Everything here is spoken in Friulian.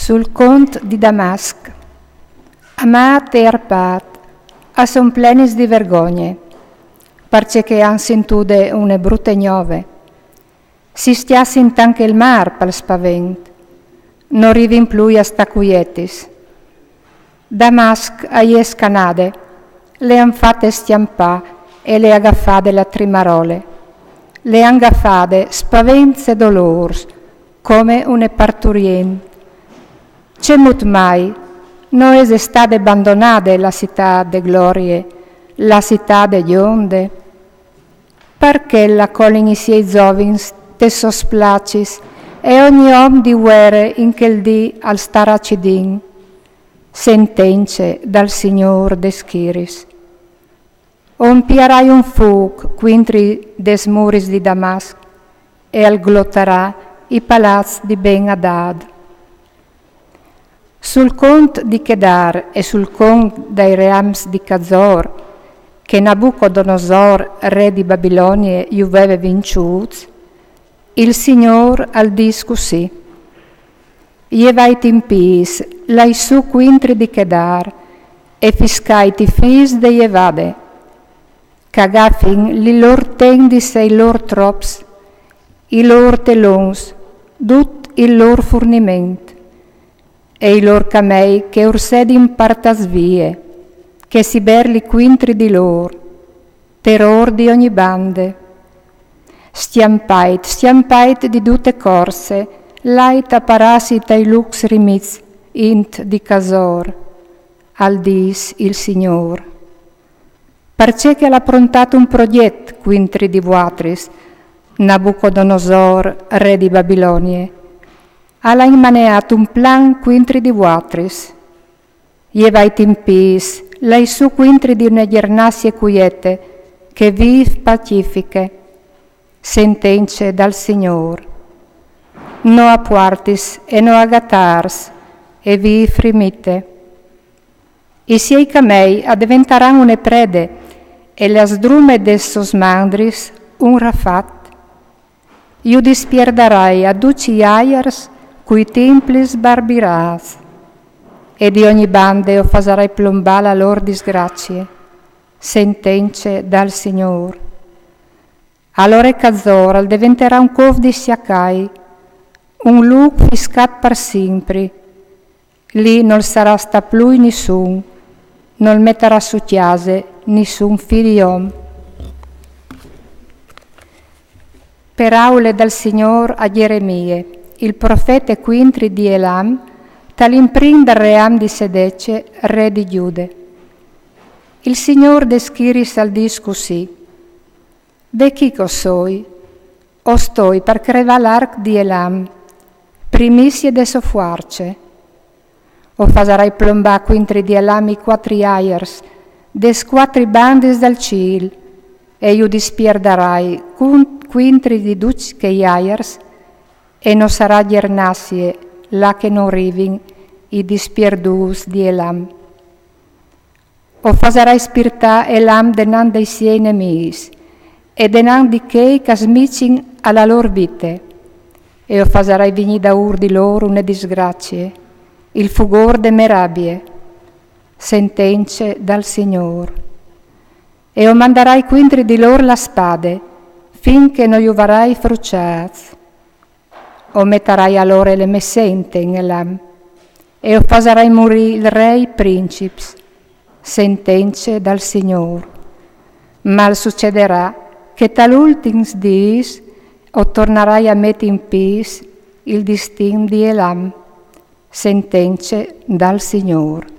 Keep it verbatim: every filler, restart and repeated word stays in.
Sul cont di Damasc. Amât e Arpât a son plenis di vergogne, parcè che a àn sintude une brute gnove. Si scjassin tant che il mâr pal spavent, no rivin plui a stâ cuietis. Damasc e je scanade, le àn fate scjampâ e le à gafade la trimarole. Le àn gafade spavents e dolôrs, come une parturient. Cemût mai no ese stade bandonade la citât de glorie, la citât de gjonde? Par chel a colin i siei zovins tes sôs placis, e ogni om di vuere in chel dì al starà cidin. Sentence dal Signôr des schiriis. O impiarai un fûc cuintri des muris di Damasc e al glotarà i palaçs di Ben Adad. Sul cont di Chedar e sul cont dai reams di Cazor, che Nabucodonosor, re di Babilonie, ju veve vinciûts, il Signôr al dîs cussì: Jevait in pîts, lait sù cuintri di Chedar, e fiscait i fîs de jevade, che a gafin li lôr tendis e i lôr trops, i lôr telons, dut il lôr furniment, e i lôr camei che ur sedin partâts vie, che si berli cuintri di lôr, terôr di ogni bande. Scjampait, scjampait di dute corse, lait a parâsi tai lûcs rimits int di Cazor, al dîs il Signôr. Parcè che al à prontât un progjet cuintri di vuatris, Nabucodonosor, re di Babilonie, al à inmaneât un plan cuintri di vuatris. Jevait in pîts, lait sù cuintri di une gjernacie cuiete, che vîf pacifiche. Sentence dal Signôr. No a puartis e no a gatârs, e vîf rimite. I siei camei a deventaran une prede, e la sdrume des sôs mandris un rafat. Ju dispierdarai a ducj i aiars cui timplis sbarbirâts, e di ogni bande o fasarai plombâ la lôr disgracie. Sentence dal Signôr. Alore Cazor al deventarà un côf di sciacai, un lûc fiscât par simpri. Li nol sarà stâ plui nissun, nol metarà sù cjase nissun fi di om. Peraule dal Signôr a Gjeremie, il profete, cuintri di Elam, tal imprin dal ream di Sedece, re di Gjude. Il Signôr des schiriis al dîs cussì: Ve chi che o soi, o stoi par crevâ l'arc di Elam, primizie de sô fuarce. O fasarai plombâ cuintri di Elam i cuatri aiars, des cuatri bandis dal cîl, e ju dispierdarai cun-, cuintri di ducj chei aiars, e no sarà gjernacie là che no rivin i dispierdûts di Elam. O fasarai spirtâ Elam denant dai siei nemîs, e denant di chei che a smicin a la lôr vite, e o fasarai vignî daûr di lôr une disgracie, il fugôr de mê rabie. Sentence dal Signôr. E o mandarai cuintri di lôr la spade, fin che no ju varai fruçâts. O metarai alore le mê sente in Elam, e o fasarai murî il re e i princips. Sentence dal Signôr. Ma al sucederà che tal ultins dîs o tornarai a meti in pîts il distin di Elam. Sentence dal Signôr.